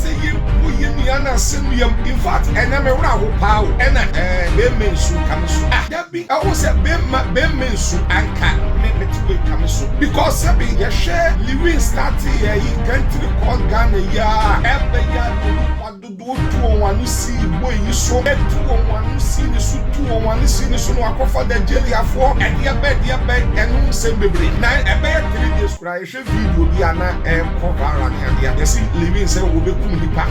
sɛ yɛbɔ yɛn nua no asɛnnua mu. In fact, ɛnnɛ me werɛ aho paa o. Ɛna eh, bɛrima nsu nka me so. Ah, dabi, ɛho sɛ bɛrima, bɛrima nsu anka me, mete wei ka me so. Because sɛbe yɛhwɛ Lewin starte yɛ yi country called Ghana yi a, ɛbɛyɛ a na nipa dodoɔ tu wɔn ano sii boy yi so, tu wɔn ano sii ne so, tu wɔn ano sii ne so na wakɔfa Nigeriafoɔ, ɛdeɛ bɛ, ɛdeɛ bɛ, ɛno nsɛm bebree. Na ɛbɛyɛ 3 days koraa yɛhwɛ video bi a na ɛrekɔ viral ne adeɛ a, yɛse Lewin sɛ wɔbɛkum nipa.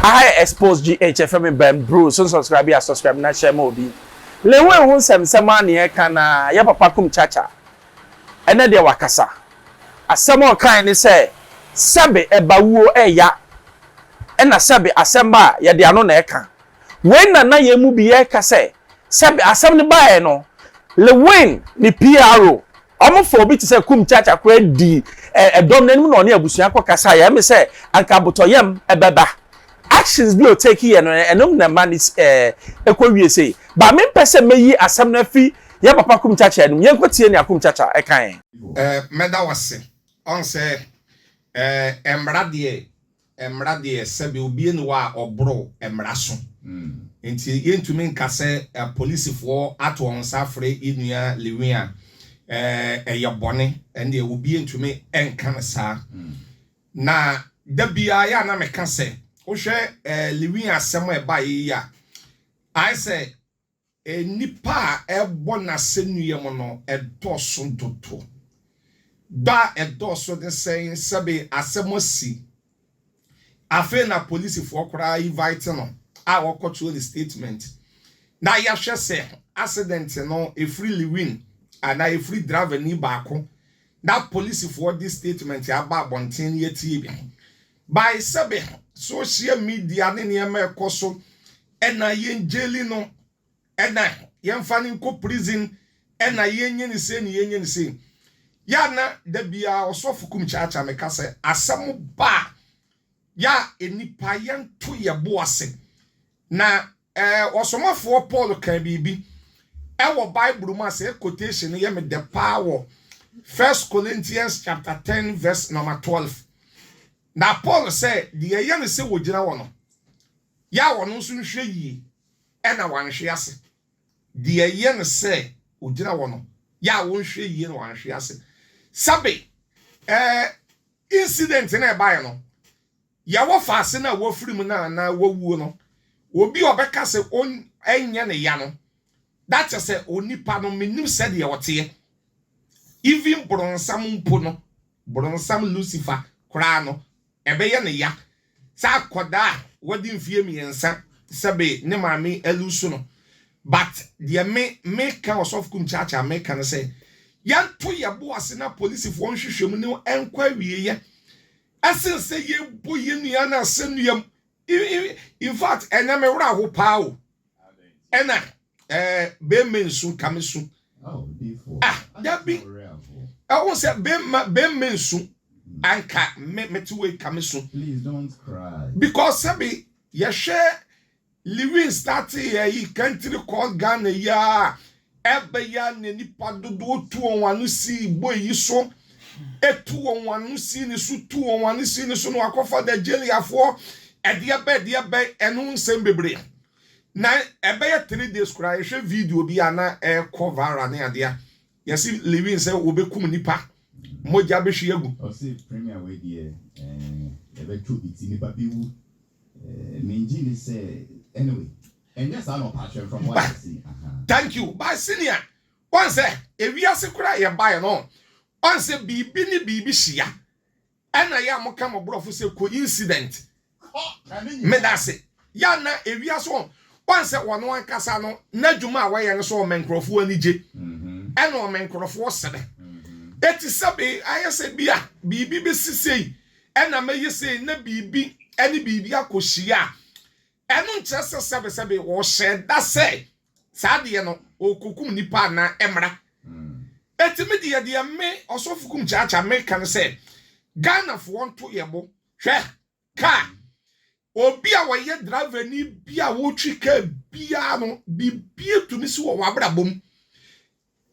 Aha yɛ Expose GH, yɛfrɛ me Ben Bruce, so nsubscribe a subscribe na hyɛ ma obi. Lewin ho nsɛmsɛm a na yɛka na yɛ papa kum Chacha ɛnɛ deɛ wakasa. Asɛm a ɔkae ne sɛ sɛbe ɛba wuo ɛya ɛna sɛbe asɛm ba a yɛde ano na ɛka. Wei na na yɛn mu bi yɛka sɛ sɛbe asɛm no baeɛ no Lewin ne PRO wɔn fa obi te sɛ Kum Chacha koraa dii ɛdɔm no anim na ɔne abusua kɔ kasaeɛ ɛme sɛ anka abotɔyam ɛbɛba. Actions bi a ɔtake yɛ no ɛno na ɛma no ɛkɔ wie sei. But mempɛ sɛ mɛyi asɛm no afi yɛn papa Kum Chacha anim. Yɛnkɔ tie nea Kum Chacha ɛkaeɛ. Mɛda wo ase. Ɔn sɛ eh, mmara deɛ, mmara deɛ sɛbe obie nni hɔ a ɔboro mmara so. Nti yɛntumi nka sɛ apolisifoɔ ato wɔn nsa afrɛ yɛn nua Lewin a, eh, ɛyɛ bɔne. Ɛndeɛ obie ntumi nka no saa. Na da biara yɛ a na meka sɛ, wohwɛ eh, Lewin asɛm a ɛbaeɛ yi a, ayɛ sɛ Nnipa a ɛrebɔ n'asɛnnua mu no dɔɔso dodo. Dɔ a ɛdɔɔso ne sɛn? Sɛbe asɛm asi, afei na polisifoɔ koraa invite no a ɔkɔtoɔ ne statement na yɛahwɛ sɛ accident no ɛfiri Lewin anaa ɛfiri driverni baako na polisifoɔ de statement aba abɔnten no yɛatie bi. By sɛbe social media ne nneɛma ɛkɔ so ɛna yɛn jaili no, ɛna yɛnfa no nkɔ prison, ɛna yɛnyɛ no sei ne yɛnyɛ no sei. Yɛ a na da biara ɔsɔfo kum kyaakyaa me ka sɛ asɛm ba a, yɛ a nnipa yɛnto yɛ bo ase. Na eh, ɔsomafoɔ Paul kaa biribi ɛwɔ Bible mu a sɛ quotation no yɛ me dɛ paa wɔ First Corinthians chapter 10 verse number 12. Na Paul sɛ deɛ ɛyɛ no sɛ wɔgyina hɔ no, Yɛ a ɔno nso nhwɛ yie na wanhwe ase. Deɛ ɛyɛ no sɛ ɔgyina hɔ no, yɛ a ɔnhwɛ yie na wanhwe ase. Sɛbe eh, incident no a ɛbaeɛ no, yɛwɔ faase no a wafiri mu no anaa wawuo no, obi a ɔbɛka sɛ ɔn, ɛnyɛ ne ya no, na kyerɛ sɛ onipa no, mennim sɛdeɛ ɔteɛ. Even boronsam mpo no, boronsam Lucifer koraa no, Ɛbɛyɛ no ya sɛ akwadaa a wadi mfeɛ mmiɛnsa sɛbe ne maame alusu no but deɛ me meka Ɔsɔfo Kum Kyaakyaa meka ne sɛ yɛnto yɛn bo ase na polisifoɔ nhwehwɛmu no nkɔ awieɛ ɛsen sɛ yɛbɔ yɛn nua no asɛnnua mu. In fact ɛnɛ me werɛ aho paa o. Ɛna ɛɛ bɛrima nsu nka me su. Ah dabi ɛho sɛ bɛrima bɛrima nsu anka me mete wei ka me su. Because sɛbi yɛhwɛ Lewin start yɛ yi country called Ghana yi a ɛbɛyɛ na nipa dodoɔ tu wɔn ano si boy yi so etu wɔn ano si ne so tu wɔn ano si ne so na wakɔfa Nigeriafoɔ ɛdeɛ bɛ ɛdeɛ bɛ ɛno nsɛm bebree. Na ɛbɛyɛ 3 days koraa yɛhwɛ video bi a na ɛrekɔ viral ne adeɛ a yɛsi Lewin sɛ wɔbɛkum nipa mogya bɛhwie agu. Ɔse premier wei deɛ eh, yɛbɛtwa obi ti nipa bɛwu eh, mengye nni sɛ anyway ɛnyɛ saa na ɔpa akyerɛ from what I see aha. Thank you but senior wɔn sɛ ewiase koraa yɛbaeɛ no wɔn sɛ biribi ne biribi hyia Ɛna yɛ a mo ka mo brɔfo sɛ coincident. Medase. Yɛ a na ewiase wɔn wɔn sɛ wɔn ankasa no n'adwuma a wɔyɛ no sɛ ɔma nkurɔfoɔ ani gye ɛna ɔma nkurɔfoɔ sere. Eti sɛbe ayɛ sɛ bi a biribi bɛsi sei ɛna mɛyɛ sei na biribi ɛne biribi akɔhyia a Ɛno nkyerɛ sɛ sɛbesɛbe wɔhyɛɛ da sɛ saa adeɛ no ɔrekɔkum nnipa anaa ɛmmra. Enti me deɛ deɛ me Ɔsɔfo Kum Kyaakyaa meka ne sɛ Ghanafoɔ nto yɛn bo. Hwɛ kaa, obi a ɔyɛ driverni bi a ɔretwi kaa biara no, biribi tumi si wɔ w'abrabɔ mu.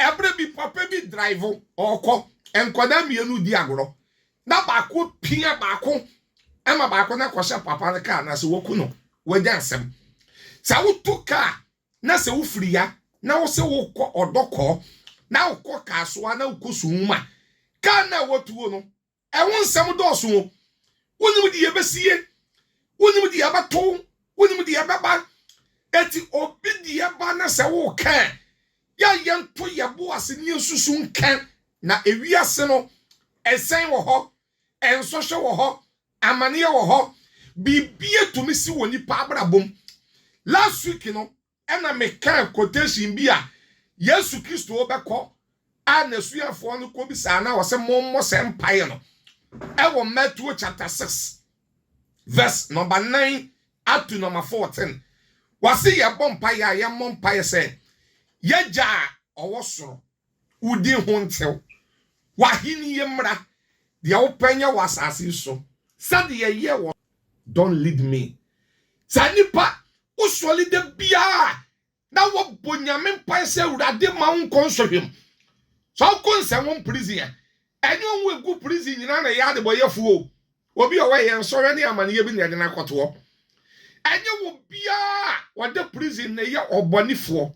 Ɛberɛ bi papa bi drive ɔrekɔ, nkwadaa mmienu di agorɔ na baako pia baako ɛma baako no akɔhyɛ papa no kaa na sɛ waku no, wagya nsɛm. Sɛ woto kaa na sɛ wofiri ya na wo sɛ wokɔ ɔdɔkɔɔ na wokɔ Kasoa na wokɔ Suhum a, kaa no a watuo no, ɛho nsɛm dɔɔso o. Wonim deɛ ɛbɛsie, wonim deɛ ɛbɛto, wonim deɛ ɛbɛba. Eti obi deɛ ba na sɛ woka a, yɛ yɛnto yɛ bo ase ne yɛnsusu nka na ewiase no ɛsɛn wɔ hɔ, ɛnsɔhwɛ wɔ hɔ, amanneɛ wɔ hɔ, biribi tumi si wɔ nipa abrabɔ mu. Last week no, ɛna meka quotation bi a Yesu Kristo bɛkɔ a n'asuafoɔ no kɔ bisaa na wɔsɛ mommɔ sɛ mpaeɛ no ɛwɔ Matthew chapter 6 verse number 9 up to number 14. Wɔse yɛbɔ mpaeɛ a, yɛmmɔ mpaeɛ sɛ, yɛgya a ɔwɔ soro, wodi ho ntew, w'ahenni mmra, deɛ wopɛ nyɛ wɔ asase yi so sɛdeɛ ɛyɛ wɔ. Don't lead me. Saa nipa wosɔre da biara na wɔbɔ Nyame mpae sɛ Awurade ma wo nkɔ nsɔhwɛ mu. Sɛ wokɔ nsɛm prison a, ɛnyɛ ɔmo egu prison nyinaa na ɛyɛ adebɔyɛfoɔ o. Obi a ɔwɔ yɛ nsɔhwɛ ne amanneɛ bi na ɛde no akɔtoɔ. Ɛnyɛ wɔ biara a wɔde prison na ɛyɛ ɔbɔnefoɔ.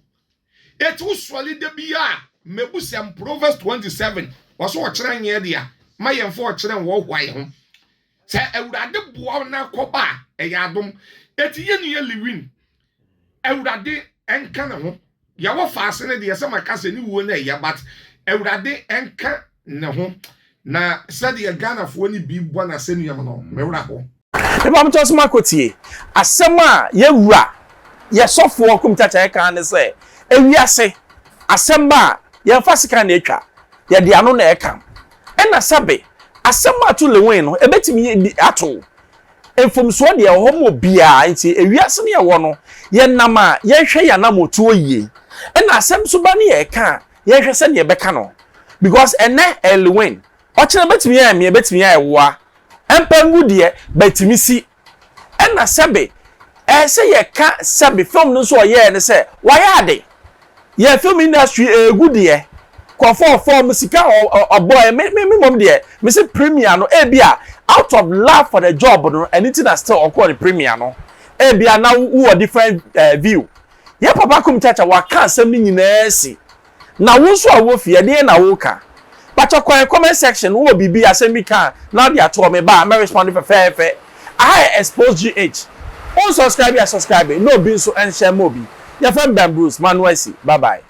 Eti wosɔre da biara mɛbusɛm Proverbs 27 wɔso ɔkyerɛ nyɛ dea ma yɛmfa ɔkyerɛ nwɔhoa yɛ ho. Sɛ Awurade boa wo na akɔba a, ɛyɛ adom. Eti yɛ nua Lilwin, Awurade nka ne ho. Yɛwɔ faase no deɛ sɛ maka sɛ ne wuo no ɛyɛ, but Awurade nka ne ho. Na sɛdeɛ Ghanafoɔ no bi bɔ n'asɛnnuam no, mewura hɔ. Mepamkyɛw so makɔtie asɛm a yɛwura yɛsɔfoɔ Kumchacha ɛka ne sɛ ewiase asɛm ba a, yɛmfa sika na atwa, yɛde ano na ɛka. Ɛna sɛbe asɛm a to Lilwin no ɛbɛtumi ato mfomsoɔ deɛ ɛwɔ hɔ ma obiara. Nti ewiase no yɛwɔ no, yɛnam a yɛnhwɛ yɛn anammɔtuo yie. Ɛna asɛm so ba ne yɛka a, yɛnhwɛ sɛdeɛ yɛbɛka no, because ɛnɛ ɛyɛ Lilwin, ɔkyena bɛtumi ayɛ mmea, bɛtumi ayɛ woa mpangu deɛ bɛtumi si. Ɛna sɛbe ɛyɛ sɛ yɛka sɛbe film no nso ɔyɛɛ ne sɛ wayɛ ade yɛ film industry egu deɛ kɔfɔ fɔm sika ɔbɔ. Me me me mom deɛ, me se premier no, ebi a out of love for the job no, ɛne ti na still ɔkɔɔ ne premier no. Ebi a na wowɔ different view. Yɛ papa Kumchacha waka asɛm no nyinaa si na wo nso a wɔ fie ɛdeɛ na woka patɔ kwan comment section wowɔ biribi asɛm bi ka na wode ato hɔ. Me ba mɛ respond fɛfɛɛfɛ. Aha yɛ Expose GH. Wo subscribe a, subscribe na obi nso nhyɛ ma obi. Yɛfrɛ me Ben Bruce Manuel. Bye bye.